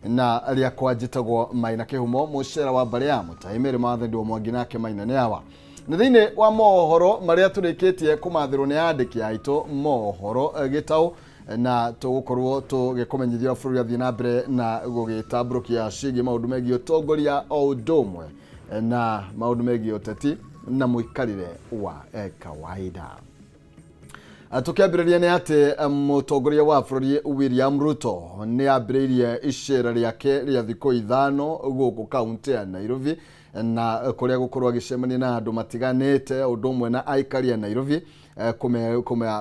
Na rĩakwa njĩtagwo Maina Kĩhumo mũcera wa mbarĩ ya Mũtai Mary Mathendi wa Mwangi nake Maina nĩ awa. Na thĩinĩ wa mohoro marĩa tũrĩkĩtie kũmathĩrwo nĩ andĩki aitũ mohoro gĩtaũ na tũgũkorwo tũgĩkũmenyithia bũrũri athiĩ na mbere na gũgĩtambũrũkia ciĩgiĩ maũndũ megiĩ ũtongoria o ũndũ ũmwe na maũndũ megiĩ ũteti na mũikarĩre wa kawaida. Tũkĩambĩrĩria nĩ atĩ mũtongoria wa bũrũri William Ruto nĩ ambĩrĩirie icera rĩake rĩa thikũ 5 gũkũ kaunti ya Nairobi na kũrĩa gũkorwo agĩcemania na andũ matiganĩte ũndũ ũmwe na aikari a Nairobi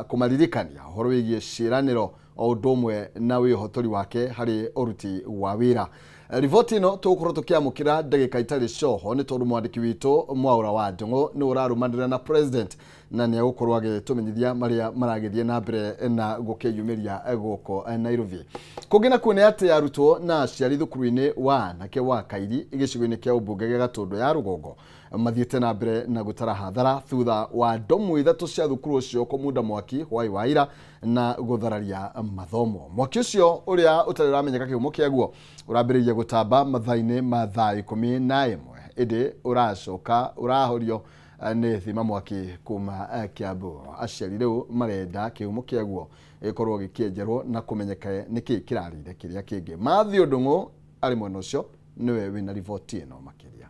kũmaririkania ũhoro wĩgiĩ ciĩranĩro o ũndũ ũmwe na wĩhotori wake harĩ ũruti wa wĩra. Riboti ĩno tũgũkorwo tũkĩamũkĩra ndagĩka itarĩ coho nĩ tondũ mwandĩki witũ Mwaura wa Ndung'u nĩ ũrarũmanĩrĩra na president na nĩ egũkorwo agĩtũmenyithia marĩa maragĩthiĩ na mbere na gũkĩyumĩria gũkũ Nairobi. Kũngĩ nakuo nĩ atĩ arutwo na aciari thukuru-inĩ wa anake wa Kairi gĩcigo-inĩ kĩa ũmbunge gĩa Gatũndũ ya Rũgongo mathiĩte na mbere na gũtara hathara thutha wa ndomu 3 cia thukuru ũcio kũmunda mwaki hwai wa ira na gũthararia mathomo. Mwaki ũcio ũrĩa ũtarĩ ũramenyeka kĩhumo kĩaguo ũrambĩrĩirie gũtamba mathaa-inĩ ma thaa 11 ĩndĩ ũracoka ũrahorio nĩ thima mwaki kuma Kiambu. Aciari rĩu marenda kĩhumo kĩaguo gĩkorwo gĩkĩenjerwo na kũmenyeka nĩkĩ kĩrarĩire kĩrĩa kĩngĩ. Matthew Ndung'u arĩ mwena ũcio nĩwe wĩna riboti ĩno makĩria.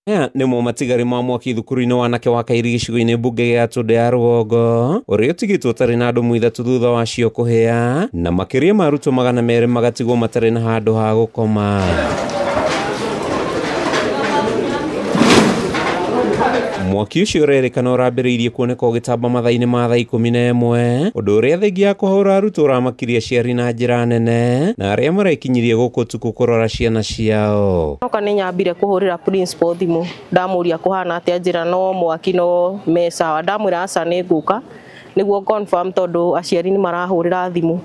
Aya nĩmo matigari ma mwaki thukuru-inĩ wa anake wa Kairi gĩcigo-inĩ mbunge gĩa Gatũndũ ya Rũgongo ũrĩa ũtigĩtwo ũtarĩ na andũ 3 thutha wacio kũhĩa na makĩria ma arutwo 200 magatigwo matarĩ na handũ ha gũkoma. Mwaki ũcio ũrerĩkana ũrambĩrĩirie kuoneka ũgĩtamba mathaa-inĩ ma thaa 11 ũndũ ũrĩa thengia ya kũhũra arutwo ũramakirie aciari na njĩra nene na arĩa marekinyirie gũkũ ũtukũ kũrora ciana ciao. Oka nĩ nyambire kũhũrĩra principal thimũ ndamũria kũhana atĩa njĩra no mwaki no me sawa ndamwĩra aca nĩ ngũka nĩguo confirm tondũ aciari nĩ marahũrĩra thimũ.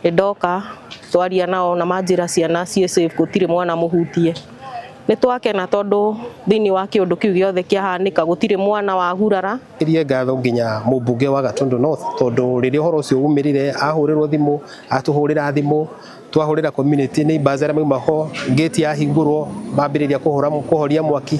Ndoka twaria nao na manjĩra ciana ciĩ safe gũtirĩ mwana mũhutie. Nĩ twakena tondũ thĩinĩ wa kĩũndũ kĩu gĩothe kĩahanĩka gũtirĩ mwana wa gurara. Irie ngatho nginya mũmbunge wa Gatũndũ North tondũ rĩrĩa ũhoro ũcio umĩrire ahũrĩrwo thimũ atũhũrĩra thimũ twahũrĩra community neighbors arĩa mauma ho gate yahingũrwo mambĩrĩria kũhoria mwaki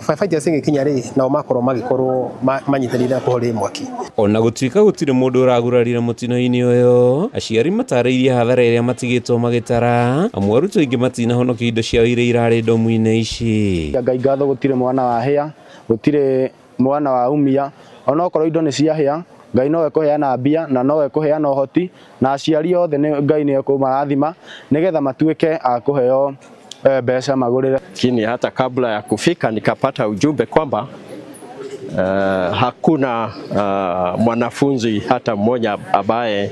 firefighters ĩgĩkinya rĩ nao makorwo magĩkorwo manyitanĩire kũhoria mwaki. Ona gũtuĩka gũtirĩ mũndũ ũragurarire mũtino-inĩ ũyũ aciari matarĩirie hathara ĩrĩa matigĩtwo magĩtara amwe arutwo aingĩ matinahonokia indo ciao iria irarĩ ndomu-inĩ ici. Ngai ngatho gũtirĩ mwana wa hĩa gũtirĩ mwana wa umia onokorwo indo nĩ ciahĩa Ngai nowe kũheana mbia na nowe kũheana ũhoti na aciari othe Ngai nĩ ekũmarathima nĩgetha matuĩke a kũheo mbeca magũrĩre. Lakini hata kabla ya kufika nikapata ujumbe kwamba hakuna mwanafunzi hata mmoja ambaye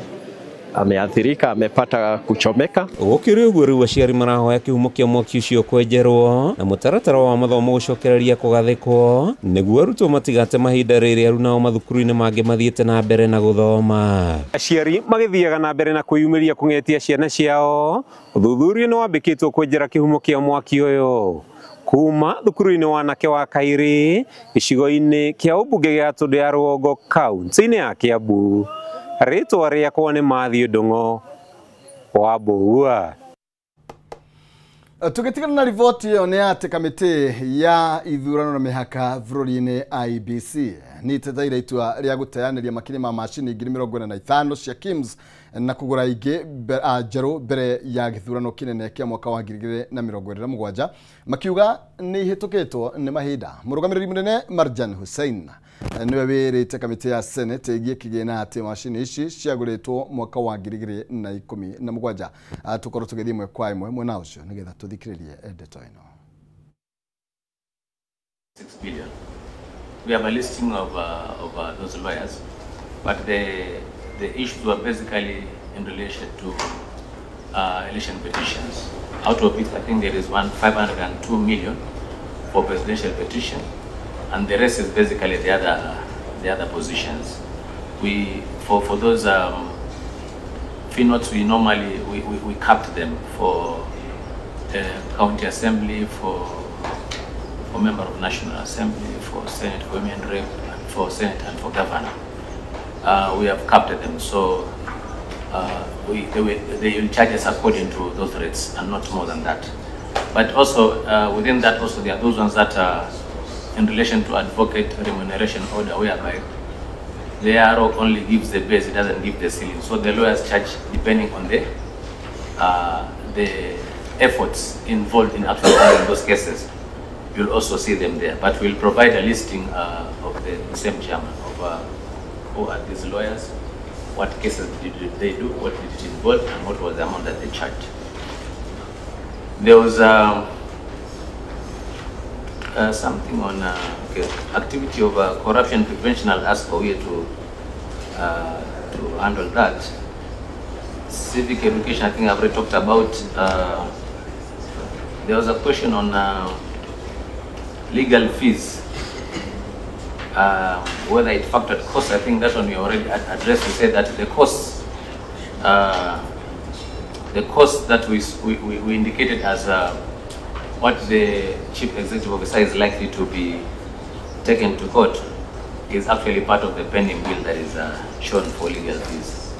ameathirika amepata kuchomeka. Gũkĩrĩ ũguo rĩu aciari marahoya kĩhumo kĩa mwaki ũcio kwenjerwo na mũtaratara wa mathomo gũcokereria kũgathĩkwo nĩguo arutwo matigate mahinda rĩrĩa arunao mathukuru-inĩ mangĩ mathiĩte na mbere na gũthoma. Aciari magĩthiaga na mbere na kwĩyumĩria kũng'etia ciana ciao. Ũthuthuria nĩ wambĩkĩtwo kwenjera kĩhumo kĩa mwaki ũyũ kuma thukuru-inĩ wa anake wa Kairi gĩcigo-inĩ kĩa ũmbunge gĩa Gatũndũ ya Rũgongo kaunti-inĩ ya Kiambu. Rĩtwa rĩakwa nĩ Matthew Ndung'u wa Mbũgua. Tũgĩtigana na riboti ĩyo nĩ atĩ kamĩtĩ ya ithurano na mĩhaka bũrũri-inĩ IEBC nĩ ĩteteire itua rĩa gũteanĩria makĩria ma macini 45,000 cia KIMS na kũgũra ingĩ njerũ mbere ya gĩthurano kĩnene kĩa mwaka wa 2027 makiuga nĩ ihĩtũkĩtwo nĩ mahinda. Mũrũgamĩrĩri mũnene Marjan Hussein nĩwe wĩrĩte kamĩtĩ ya Senate ĩgiĩ kĩgĩna atĩ macini ici ciagũrĩtwo mwaka wa 2017. Tũkorwo tũgĩthiĩ ĩmwe kwa ĩmwe mwena ũcio nĩgetha tũthikĩrĩrie ndeto ĩno. 6 billion. We have a listing of those lawyers, but the issues were basically in relation to election petitions. Out of it, I think there is 502 million for presidential petition, and the rest is basically the other positions. We for those fee notes, we normally we capped them for the county assembly, for member of National Assembly, for Senate women rep, and for Senate and for governor. We have capped them, so they will charge us according to those rates and not more than that. But also within that also there are those ones that are in relation to advocate remuneration order, whereby the ARO only gives the base, it doesn't give the ceiling. So the lawyers charge depending on the efforts involved in actually handling those cases. You'll also see them there. But we'll provide a listing of the same chairman of who are these lawyers, what cases did they do, what did it involve, and what was the amount that they charged. There was something on activity of corruption prevention. I'll ask for you to handle that. Civic education, I think I've already talked about. There was a question on legal fees, whether it factored costs. I think that one we already addressed. We said that the costs, that we indicated as what the chief executive officer is likely to be taken to court is actually part of the pending bill that is shown for legal fees.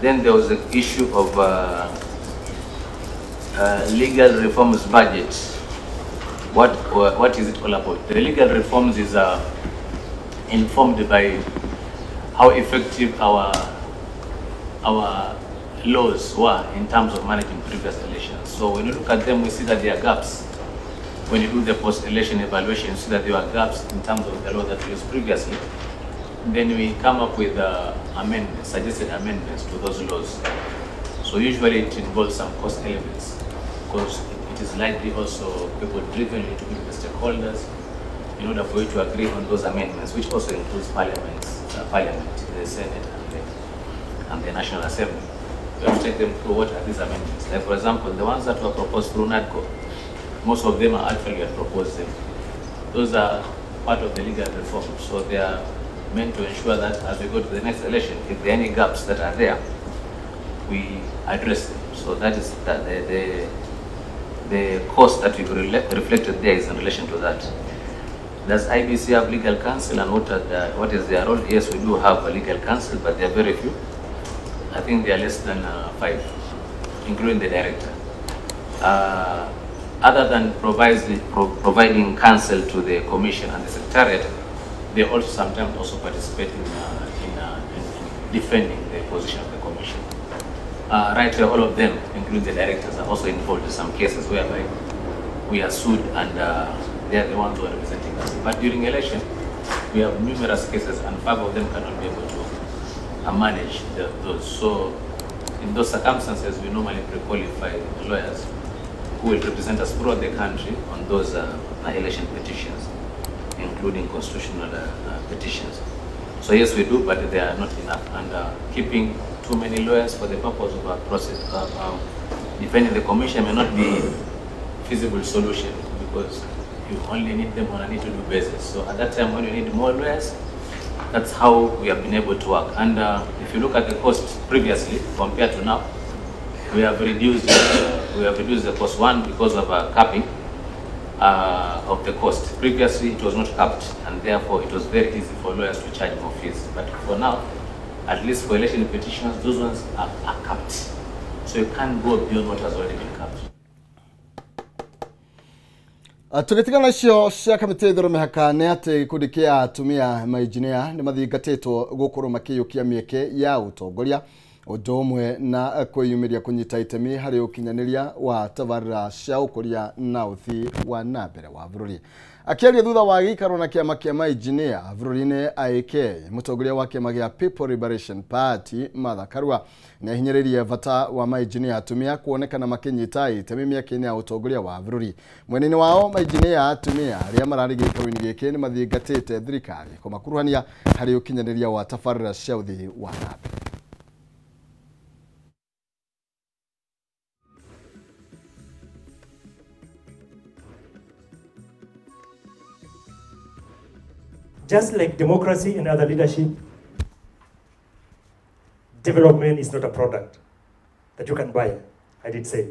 Then there was the issue of legal reforms budget. What is it all about? The legal reforms is informed by how effective our laws were in terms of managing previous elections. So when you look at them, we see that there are gaps. When you do the post-election evaluation, you see that there are gaps in terms of the law that we used previously. Then we come up with amendments, suggested amendments to those laws. So usually it involves some cost elements, because it is likely also people driven to be the stakeholders in order for you to agree on those amendments, which also includes Parliament, the Senate, and the National Assembly. We have to take them through what are these amendments. Like, for example, the ones that were proposed through NADCO, most of them are actually proposed them. Those are part of the legal reform. So they are meant to ensure that as we go to the next election, if there are any gaps that are there, we address them. So that is the cost that we've reflected there is in relation to that. Does IBC have legal counsel, and what is their role? Yes, we do have a legal counsel, but they are very few. I think they are less than 5, including the director. Other than providing counsel to the commission and the secretariat, they also sometimes also participate in defending the position of the commission. Right here, all of them, including the directors, are also involved in some cases whereby we are sued and they are the ones who are representing us. But during election, we have numerous cases, and 5 of them cannot be able to manage those. So in those circumstances, we normally pre-qualify lawyers who will represent us throughout the country on those election petitions, including constitutional petitions. So yes, we do, but they are not enough. And keeping too many lawyers for the purpose of our process, defending the commission may not be a feasible solution, because you only need them on a need-to-do basis. So at that time, when you need more lawyers, that's how we have been able to work. And if you look at the cost previously compared to now, we have reduced the cost, one, because of capping of the cost. Previously, it was not capped, and therefore it was very easy for lawyers to charge more fees. But for now, at least for election petitions, those ones are capped. So you can't go beyond what has already been capped. Tũgĩtigana icio cia kamĩtĩ ithũrũ mĩhaka nĩ atĩ gĩkundi kĩa atumia mainjinia nĩ mathingatĩtwo gũkorwo makĩiyũkia mĩeke ya ũtongoria ũndũ ũmwe na kwĩyumĩria kũnyita itemi harĩ ũkinyanĩria wa tabarĩra cia ũkũria na ũthii wa na mbere wa bũrũri. Akĩaria thutha wa gĩikaro na kĩama kĩa mainjinia bũrũri-inĩ IK, mũtongoria wa kĩama gĩa People Liberation Party Martha Karua nĩ ahinyĩrĩirie bata wa mainjinia atumia kuonekana makĩnyita itemi mĩeke-inĩ ya ũtongoria wa bũrũri. Mwena-inĩ wao mainjinia atumia arĩa mararĩ gĩikaro-inĩ gĩkĩ nĩ mathingatĩte thirikari kũmakuruhania harĩ ũkinyanĩria wa tabarĩra cia ũthii wa na mbere. Just like democracy and other leadership, development is not a product that you can buy, I did say.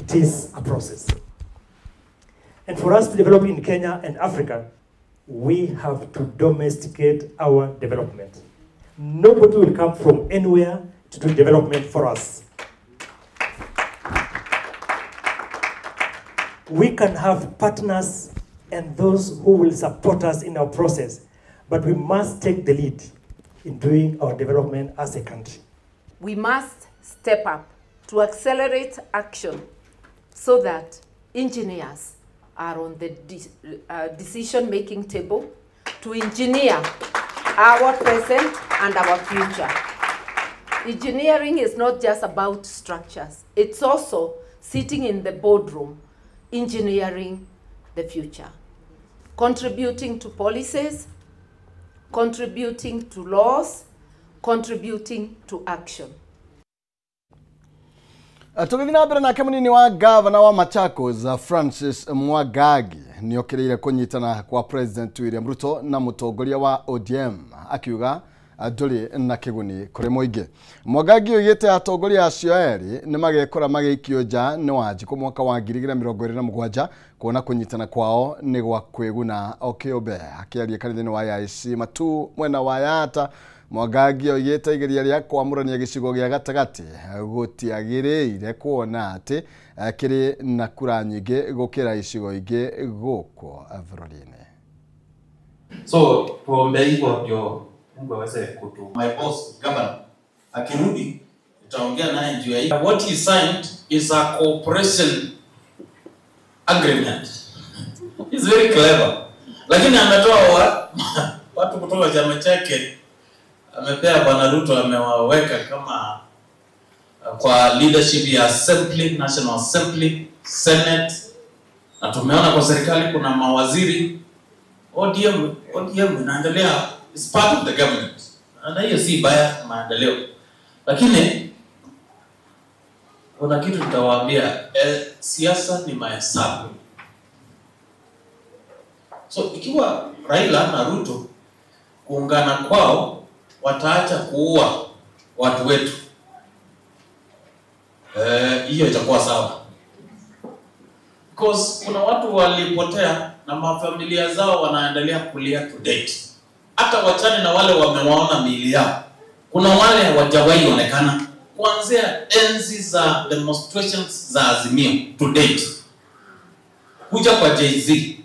It is a process. And for us to develop in Kenya and Africa, we have to domesticate our development. Nobody will come from anywhere to do development for us. We can have partners and those who will support us in our process, but we must take the lead in doing our development as a country. We must step up to accelerate action so that engineers are on the decision-making table to engineer our present and our future. Engineering is not just about structures. It's also sitting in the boardroom, engineering the future, contributing to policies, contributing to laws, contributing to action. Tũgĩthiĩ na mbere nake mũnini wa gavana wa Machakos Francis Mwagagi nĩokĩrĩire kũnyitana kwa President William Ruto na mũtongoria wa ODM akiuga ndũrĩ na kĩguni kũrĩ mũingĩ. Mwagagi oigĩte atongoria acio erĩ nĩmagekora magĩikio nja nĩ Wanjikũ mwaka wa 2027 kuona kũnyitana kwao nĩ gwa kwĩguna o kĩũmbe. Akĩaria kanitha-inĩ wa AIC Matu mwena wa Yatta, Mwagagi oigĩte igeria rĩa kwamũrania gĩcigo gĩa gatagatĩ gũtiagĩrĩire kuona atĩ kĩrĩ na kura nyingĩ gũkĩra icigo ingĩ gũkũ bũrũri-inĩ. So tuombe hivyo ndio Mungu aweze kutu. My boss governor akirudi nitaongea naye juu ya hii. What he signed is a cooperation agreement. He's very clever. Lakini ametoa watu kutoka chama chake, amepea Bwana Ruto, amewaweka kama kwa leadership ya Assembly, National Assembly, Senate. Na tumeona kwa serikali kuna mawaziri. ODM inaendelea, is part of the government. Na hiyo si baya maendeleo. Lakini kuna kitu nitawaambia, siasa ni mahesabu. So ikiwa Raila na Ruto kuungana kwao wataacha kuua watu wetu, hiyo itakuwa sawa. Because kuna watu walipotea na mafamilia zao wanaendelea kulia to date. Hata wachane na wale wamewaona miili yao, kuna wale hawajawahi onekana kuanzia enzi za demonstrations za Azimio to date, kuja kwa Jay-Z.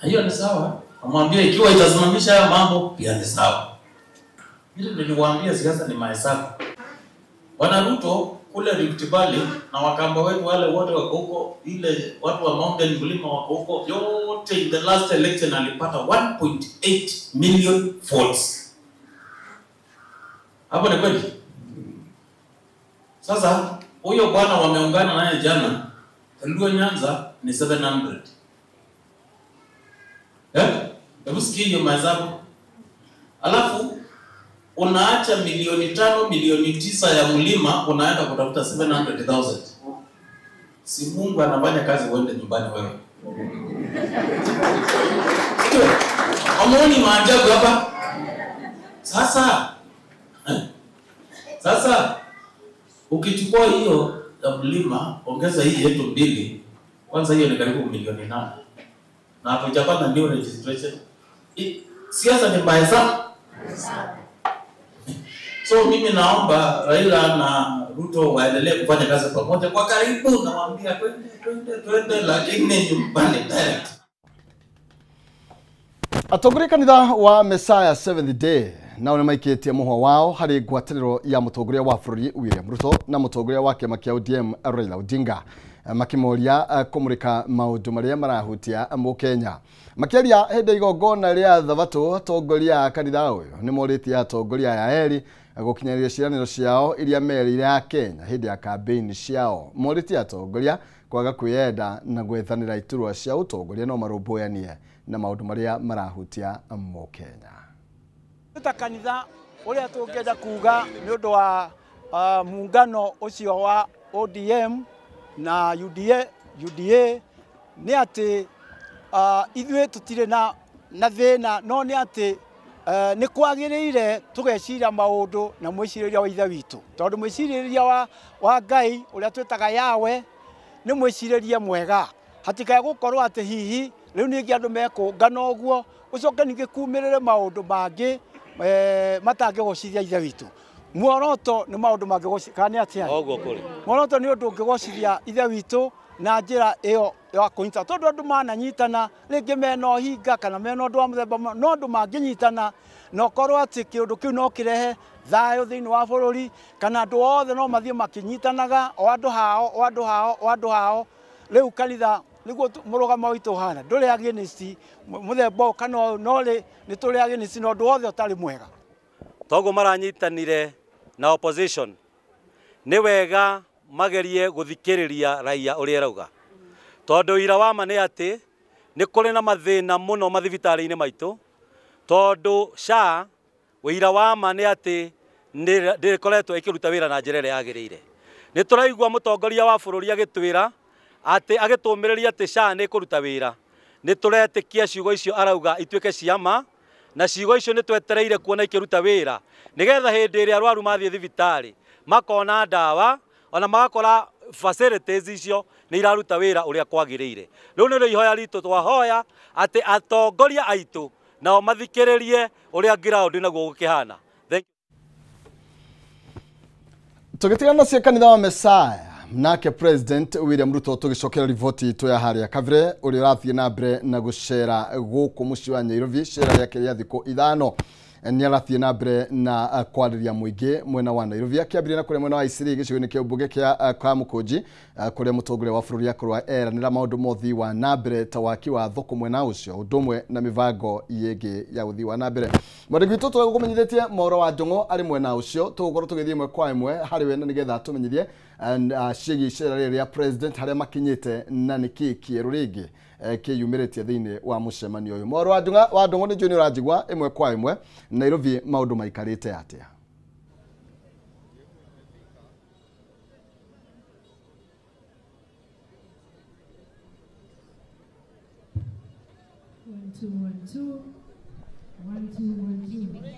Hiyo ni sawa. Amwambia ikiwa itasimamisha haya mambo pia ni sawa. Hili niliwaambia siasa ni mahesabu. Bwana Ruto kule Rift Valley na Wakamba wetu wale wote wako huko, ile watu wa Mountain Mlima wako huko, yote in the last election alipata 1.8 million votes. Hapo ni kweli? Sasa huyo bwana wameungana naye jana, Luo Nyanza ni 700. Hebu sikia hiyo mahesabu. Alafu unaacha milioni 5, milioni 9 ya mlima, unaenda kutafuta 700,000. Si Mungu anafanya kazi uende nyumbani wewe. Amoni maajabu hapa. Sasa ukichukua hiyo ya mlima, ongeza hii yetu mbili, kwanza hiyo ni karibu milioni 8. Na hatujapata new registration. Siasa ni mahesabu. So mimi naomba Raila na Ruto waendelee kufanya kazi pamoja kwa karibu, nawaambia twende twende, lakini nyumbani direct. Atongoria kanitha wa Messiah Seventh Day nao nĩmaikĩtie mũhwa wao harĩ ngwatanĩro ya mũtongoria wa bũrũri William Ruto na mũtongoria wa kĩama kĩa ODM Raila Odinga, makĩmoria kũmũrĩka maũndũ marĩa marahutia mũkenya. Makĩaria hĩndĩ igongona rĩa Thabatũ, atongoria a kanitha ũyũ nĩmorĩtie atongoria aya erĩ gũkinyanĩria ciĩranĩro ciao iria merĩire a Kenya hĩndĩ ya kambĩini ciao. Morĩtie atongoria kwaga kwĩyenda na gwethanĩra iturwa cia ũtongoria no marũmbũyanie na maũndũ marĩa marahutia mũkenya. Ta kanitha ũrĩa tũngĩenda kuga nĩ ũndũ wa muungano ũcio wa ODM na UDA nĩ atĩ ithuĩ tũtirĩ na thĩna, no nĩ atĩ nĩ kwagĩrĩire tũgeciria maũndũ na mwĩcirĩria wa ithe witũ, tondũ mwĩcirĩria wa Ngai ũrĩa twĩtaga Yahweh nĩ mwĩcirĩrie mwega. Hatikae gũkorwo atĩ hihi rĩu ningĩ andũ mekũngana ũguo ũcoke ningĩ kumĩrĩre maũndũ mangĩ matangĩgocithia ithe witũ. Muoroto nĩ maũndũ mangĩgocithia kana nĩ atĩa? Ũguo kũrĩ. Muoroto nĩ ũndũ ũngĩgocithia ithe witũ na njĩra ĩyo ya kũnyita, tondũ andũ mananyitana rĩngĩ mena ũhinga kana mena ũndũ wa mũthemba, no andũ mangĩnyitana na ũkorwo atĩ kĩũndũ kĩu no kĩrehe thayũ thĩinĩ wa bũrũri, kana andũ othe no mathiĩ makĩnyitanaga o andũ hao o andũ hao o andũ hao. Rĩu kanitha nĩguo mũrũgamo witũ ũhana, ndũrĩ against mũthemba ũyũ kana ũyũ, no rĩ nĩ tũrĩ against na ũndũ wothe ũtarĩ mwega. Toguo maranyitanire na opposition, nĩ wega magerie gũthikĩrĩria raia ũrĩa ĩrauga, tondũ ira wa ma nĩ atĩ nĩ kũrĩ na mathĩna mũno mathibitarĩ-inĩ maitũ, tondũ SHA ũira wa ma nĩ atĩ ndĩkoretwo ĩkĩruta wĩra na njĩra ĩrĩa yagĩrĩire. Nĩ tũraigua mũtongoria wa bũrũri agĩtwĩra atĩ agĩtũmĩrĩria atĩ SHA nĩ ĩkũruta wĩra. Nĩ tũretĩkia ciugo icio arauga ituĩke cia ma, na ciugo icio nĩ twetereire kuona ikĩruta wĩra, nĩgetha hĩndĩ ĩrĩa arwaru mathiĩ thibitarĩ makona ndawa ona magakora facilities icio nĩ iraruta wĩra ũrĩa kwagĩrĩire. Rĩu nĩrĩo ihoya ritũ twahoya atĩ atongoria aitũ nao mathikĩrĩrie ũrĩa ground naguo gũkĩhana. Tũgĩtigana cia kanitha wa Messiah nake President William Ruto tũgĩcokera riboti itũ ya harĩa kabere ũrĩa ũrathiĩ na mbere na gũcera gũkũ mũciĩ wa Nairobi, cera rĩake rĩa thikũ 5 nĩ arathiĩ na mbere na kwarĩria mũingĩ mwena wa Nairobi, akĩambĩrĩria na kũrĩa mwena wa Isiri gĩcigo-inĩ kĩa mbunge kĩa Kamukunji kũrĩa mũtongoria wa bũrũri akorwo eranĩra maũndũ mothi wa na mbere ta waki wa thoko mwena ũcio ũndũ ũmwe na mĩbango ĩngĩ ya ũthii wa na mbere. Mwandĩki witũ tũgũkũmenyithĩtie Mauro wa Njũng'o arĩ mwena ũcio, tũgũkorwo tũgĩthiĩ ĩmwe kwa ĩmwe harĩ we na nĩgetha tũmenyithie ciĩgiĩ icera rĩrĩ rĩa president harĩa makinyĩte na nĩkĩĩ kĩerũ rĩngĩ kĩyumĩrĩtie thĩinĩ wa mũcemanio ũyũ. Mauro wa Njũng'o nĩ njũĩ nĩ ũranjigua ĩmwe kwa ĩmwe. Nairobi maũndũ maikarĩte atĩa? One, two, one, two. 1, 2, 1, 2.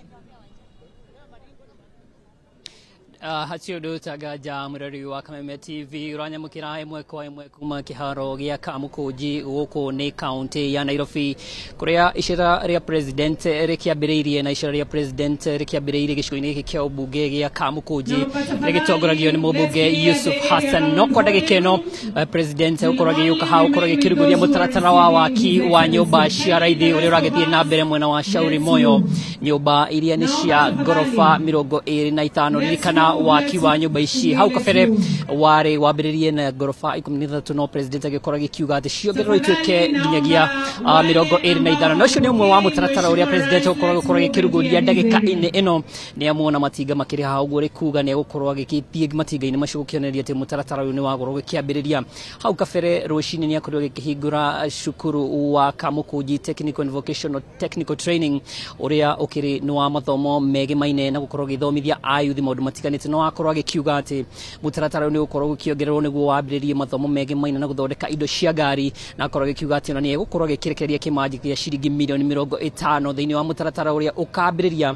Hatirĩ ũndũ mũrori wa Kameme TV ũranyamũkĩra ĩmwe kwa ĩmwe kuma kĩharo gĩa Kamukunji gũkũ nĩ kaunti ya Nairobi kũrĩa icera rĩa president rĩkĩambĩrĩirie na icera rĩa president rĩkĩambĩrĩirie gĩcigo-inĩ gĩkĩ kĩa ũmbunge gĩa Kamukunji rĩgĩtongoragio nĩ mũmbunge Yusuf Hassan. No kwa ndagĩka ĩno president ũkorwo agĩũka hau ũkorwo agĩkĩrugũria mũtaratara wa waki wa nyũmba cia raithi ũrĩa ũragĩthiĩ na mbere mwena wa Shauri Moyo, nyũmba iria nĩ cia ngoroba 25. Ririkana waki wa nyũmba ici hau kabere warĩ wambĩrĩrie na ngoroba 13 no president agĩkorwo agĩkiuga atĩ ciongererwo ituĩke nginyagia 25. Na ũcio nĩ ũmwe wa mũtaratara ũrĩa president ũkorwo agĩkĩrugũria ndagĩka-inĩ ĩno. Nĩ amuona matinga makĩrĩ haha ũguo rĩkuga nĩ egũkorwo agĩgĩthiĩ matinga-inĩ macio gũkĩonereria atĩ mũtaratara ũyũ nĩ wagũrwo gũkĩambĩrĩria. Hau kabere rũcinĩ nĩ akorirwo agĩkĩhingũra cukuru wa Kamukunji Technical and Vocational Technical Training ũrĩa ũkĩrĩ nĩ wa mathomo megemaine na gũkorwo agĩthomithia ayuthi maũndũ matiganĩte. No akorwo agĩkiuga atĩ mũtaratara ũyũ nĩ ũgũkorwo ũkĩongererwo nĩguo wambĩrĩrie mathomo megemaine na gũthondeka indo cia ngari, na akorwo agĩkiuga atĩ ona nĩ egũkorwo agĩkĩrekereria kĩmanji gĩa ciringi milioni 50 thĩinĩ wa mũtaratara ũrĩa ũkambĩrĩria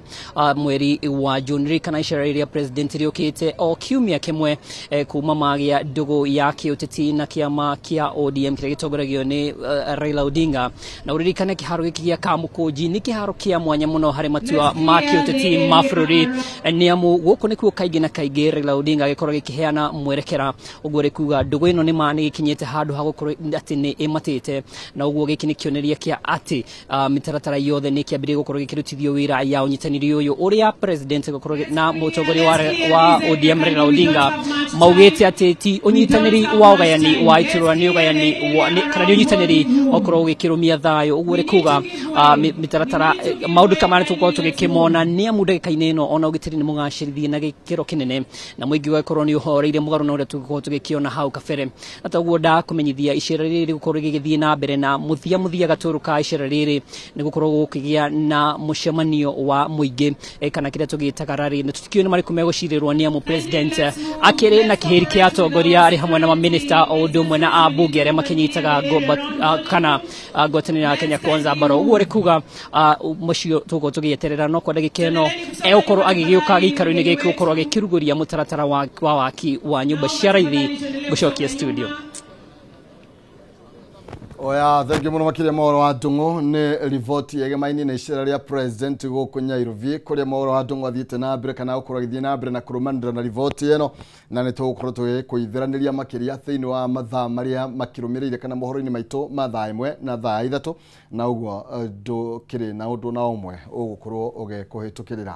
mweri wa Juni. Ririkana icera rĩrĩa president rĩũkĩte o kiumia kĩmwe kuma magĩa ndũgũ ya kĩũteti na kĩama kĩa ODM kĩrĩa gĩtongoragio nĩ Raila Odinga. Na ũririkane kĩharo gĩkĩ gĩa Kamukunji nĩ kĩharo kĩa mwanya mũno harĩ matua ma kĩũteti ma bũrũri, nĩ amu gũkũ nĩkuo kaingĩ na kaingĩ Raila Odinga agĩkorwo agĩkĩheana mwerekera. Ũguo rĩkuga ndũgũ ĩno nĩ ma nĩ gĩkinyĩte handũ ha gũkorwo atĩ nĩ ĩmatĩte, na ũguo gĩkĩ nĩ kĩonereria kĩa atĩ mĩtaratara yothe nĩ ĩkĩambĩrĩria gũkorwo gĩkĩrutithio wĩra ya ũnyitanĩri ũyũ ũrĩa president gũkorwo na mũtongoria wa ODM Raila Odinga maugĩte atĩ ti ũnyitanĩri wa ũgayani wa itũra, nĩ ũgayani kana nĩ ũnyitanĩri okorwo ũgĩkĩrũmia thayũ. Ũguo rĩkuga mĩtaratara maũndũ ta maya tũgũkorwo tũgĩkĩmona nĩ amu ndagĩka-inĩ ĩno ona ũgitĩri nĩ mũgacĩrithie na gĩkĩro kĩnene, na mũingĩ ũgakorwo nĩ ũhoreire mũgarũ na ũrĩa tũgũkorwo tũgĩkĩona hau kabere. Na toguo ndakũmenyithia icera rĩrĩ rĩgũkorwo rĩgĩthiĩ na mbere, na mũthia gatũrũ ka icera rĩrĩ nĩ gũkorwo gũkĩgĩa na mũcemanio wa mũingĩ kana kĩrĩa tũgĩtaga rally, na tũtikĩũĩ nĩ marĩkũ megũcirĩrwo nĩ amu president akĩrĩ na kĩhĩri kĩa atongoria arĩ hamwe na maminista o ũndũ ũmwe na ambunge arĩa makĩnyitaga kana ngwatanĩro ya Kenya Kwanza mbaro. Ũguo rĩkuga mũcio tũgũkorwo tũgĩeterera, no kwa ndagĩka ĩno egũkorwo agĩgĩũka gĩikaro-inĩ gĩkĩ gũkorwo agĩkĩrugũria mũtaratara wa waki wa nyũmba cia raithi. Gũcokia studio. Oya thengiũ mũno makĩria mohoro wa Ndung'u nĩ riboti yegemainie na icera rĩa president gũkũ Nairobi kũrĩa mohoro wa Ndung'u athiĩte na mbere kana gũkorwo agĩthiĩ na mbere na kũrũmanĩrĩra na riboti ĩno, na nĩ tũgũkorwo tũgĩkũithĩranĩria makĩria thĩinĩ wa mathaa marĩa makĩrũmĩrĩire kana mohoro-inĩ maitũ ma thaa 1 na thaa 3, na ũguo ndũkĩrĩ na ũndũ na ũmwe ũgũkorwo ũgĩkũhĩtũkĩrĩra.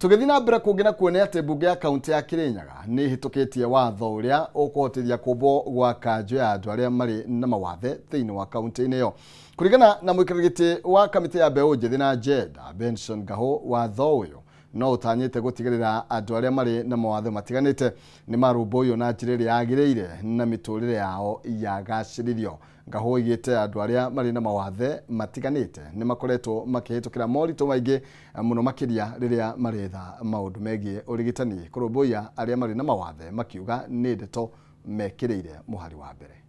Tũgĩthiĩ na mbere kũngĩ na kuona atĩ mbunge ya kaunti ya Kirinyaga nĩ ĩhĩtũkĩtie watho ũrĩa ũkũhotithia kũmbwo gwa kanjũ ya andũ arĩa marĩ na mawathe thĩinĩ wa kaunti-inĩ ĩyo. Kũringana na mũikarĩri gĩtĩ wa kamĩtĩ ya mbeũ njĩthĩ na gender Benson Gaho, watho ũyũ no ũtanyĩte gũtigĩrĩra andũ arĩa marĩ na mawathe matiganĩte nĩ marũmbũiyo na njĩra ĩrĩa yagĩrĩire na mĩtũrĩre yao yagacĩrithio. Gaho oigĩte andũ arĩa marĩ na mawathe matiganĩte nĩ makoretwo makĩhĩtũkĩra moritũ maingĩ mũno makĩria rĩrĩa maretha maũndũ megiĩ ũrigitani. Kũrũmbũiya arĩa marĩ na mawathe makiuga nĩ ndeto mekĩrĩire mũhari wa mbere.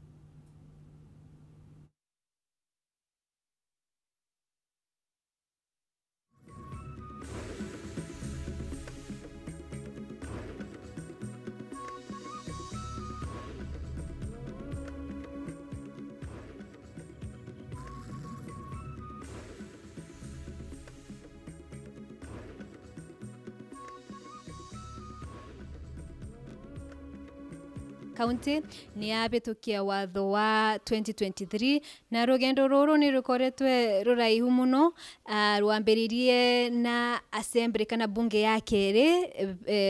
Kaunti ni yabitukia watho wa 2023 na rugendo ruru ni rukoretwe ruraihu muno. Rwambiririe na assembly kana bunge ya keri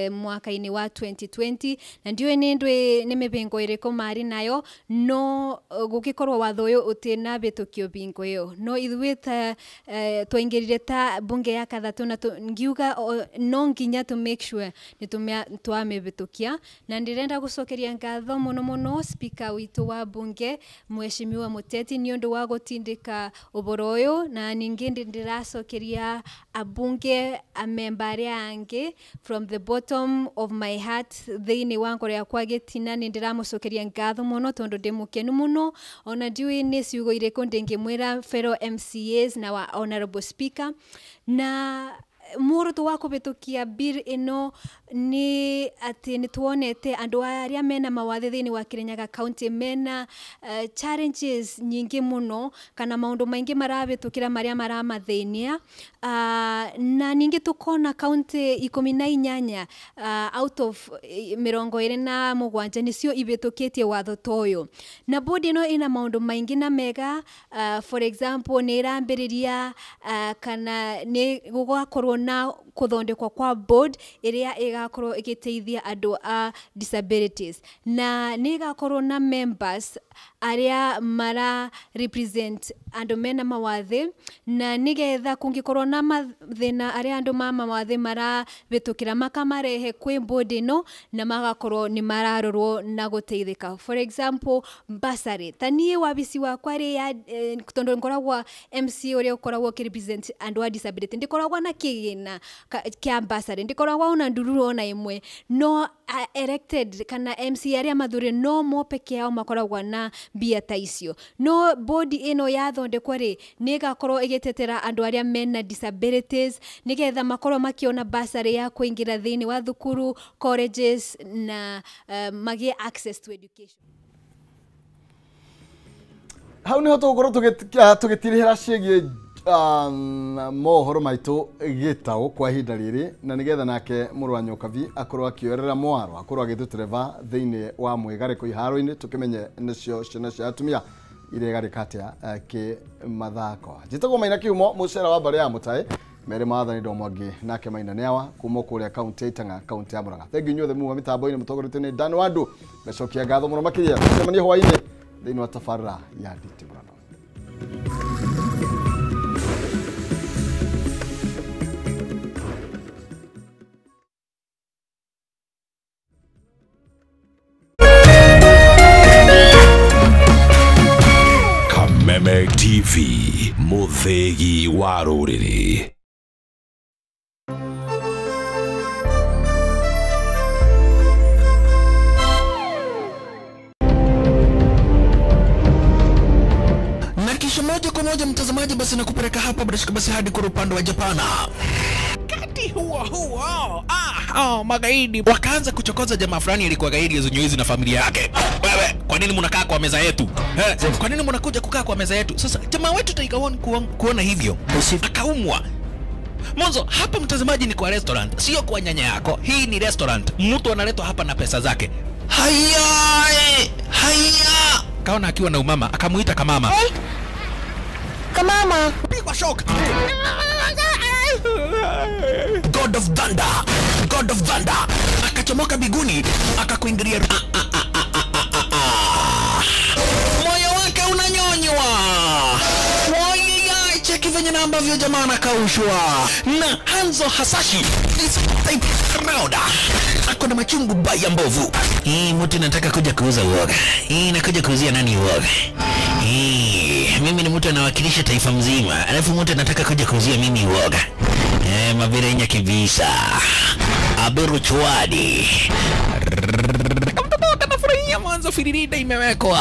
mwaka-ini wa 2020 na ndiwe ni ni mibingo iriko mari nayo no gugikorwo watho uyu utina bitukio bingo iyo no ithuĩ ta twaingirire ta bunge ya kathatu na ngiuga no nginya to make sure ni twamibitukia na ndirenda gucokeria ngatho muno muno speaker witu wa bunge Mheshimiwa Muteti ni undu wa gutindika uboro uyu na ningi ndiracokeria abunge amemba aria angi from the bottom of my heart thiini wa ngoro yakwa gitina ni ndiramucokeria ngatho muno tondu ndi mukenu muno ona ndiui ni ciugo iriku ndingimwira fellow MCAs na wa honorable speaker na muoroto wa kubitukia bill ino ni ati ni tuonete andu aria mena mawathe thiini wa Kirinyaga County mena challenges nyingi muno kana maundu maingi marabitukira maria maramathĩnia na ningi tukona county 18 out of 27 nicio ibitukitie watho toyo na bodi ino ina maundu maingi na mega for example ni irambiriria kana ni gugakorwo na kuthondekwa kwa board iria igakorwo igiteithia andu a disabilities na ni igakorwo na members aria mara represent andu mena mawathe na nigetha kungikorwo na mathina aria andu ma mawathe mara bitukira makamarehe kwi board ino na magakorwo ni mararorwo na guteithika. For example bursary ta nie wabisi wakwa ri ya tondu ngoragwa MC uria ukoragwo ki represent andu a disability ndikoragwa na kigina kia bursary ndikoragwa ona ndururu ona imwe no elected kana MC aria mathure no mo peke yao makoragwa na mbia ta icio no board ino yathondekwa ri ni igakorwo igitetera andu aria mena disabilities nigetha makorwo makiona bursary ya kuingira thiini wa thukuru colleges na magie access to education. Hau niho tugukorwo tugitirihira ciĩgiĩ mohoro maitũ gĩtaũ kwa ihinda rĩrĩ na nĩgetha nake mũrũ wa Nyokabi akorwo akĩoerera mwaro akorwo agĩtũtereba thĩinĩ wa mwĩgarĩko iharo-inĩ tũkĩmenye nĩcio ciana cia atumia iregarĩka atĩa kĩmathako. Njĩtagwo Maina Kiumo mũcera wa mbarĩ ya Mũtaĩ mere maathani ndo mwangi nake Maina Nĩawa kuma kũrĩa kaunti ya Itang'a kaunti ya Murang'a. Thengiũ inyuothe muma mĩtambo-inĩ mũtongoretio nĩ Dan Wandu. Ngacokia ngatho mũno makĩria tũcemanie hwaĩ-inĩ thĩinĩ wa tabarĩra ya Nditimũrano. Kameme TV, muthegi wa rũrĩrĩ. Na kisha moja kwa moja mtazamaji, basi nakupeleka hapa bila basi hadi kwa upande wa Japana. Kati huo huo magaidi wakaanza kuchokoza jamaa fulani alikuwa gaidi ya Zunyuizi na familia yake. Wewe We, kwa nini mnakaa kwa meza yetu? Kwa nini mnakuja kukaa kwa meza yetu? Sasa jamaa wetu Tiger One kuona hivyo akaumwa. Mwanzo hapa mtazamaji ni kwa restaurant, sio kwa nyanya yako. Hii ni restaurant. Mtu analetwa hapa na pesa zake. Haya! Haya! Kaona akiwa na umama, akamuita kamama. Hey. Kamama. Pigwa shock. God of Thunder. God of Thunder. Akachomoka biguni, akakuingilia. Moyo wake unanyonywa. Moyo cheki venye na ambavyo jamaa anakaushwa. Na Hanzo Hasashi this type round. Ako na machungu baya mbovu. Hii mtu nataka kuja kuuza uoga. Hii nakuja kuuzia nani uoga? Hii mimi ni mtu anawakilisha taifa mzima. Alafu mtu anataka kuja kuuzia mimi uoga. Mabirenya kibisa. Aberu chwadi. Kanafurahia mwanzo firirida imewekwa.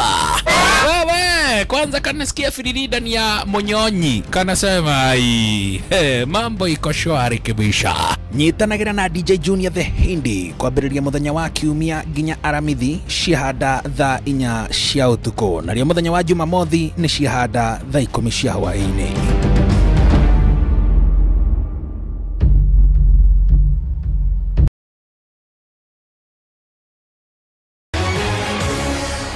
Wewe kwanza kanasikia firirida ni ya Monyonyi. Kanasema ai, mambo iko shwari kibisha. Nyitanagira na DJ Junior the Hindi kwambĩrĩria mũthenya wa kiumia nginya aramithi ciahanda thaa 4 cia ũtukũ, narĩo mũthenya wa Jumamothi nĩ ciahanda thaa 10 cia hwaĩ-inĩ.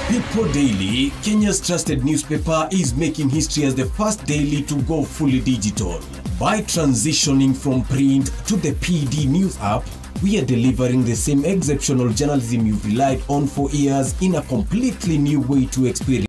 People Daily, Kenya's trusted newspaper, is making history as the first daily to go fully digital. By transitioning from print to the PD News app, we are delivering the same exceptional journalism you've relied on for years in a completely new way to experience.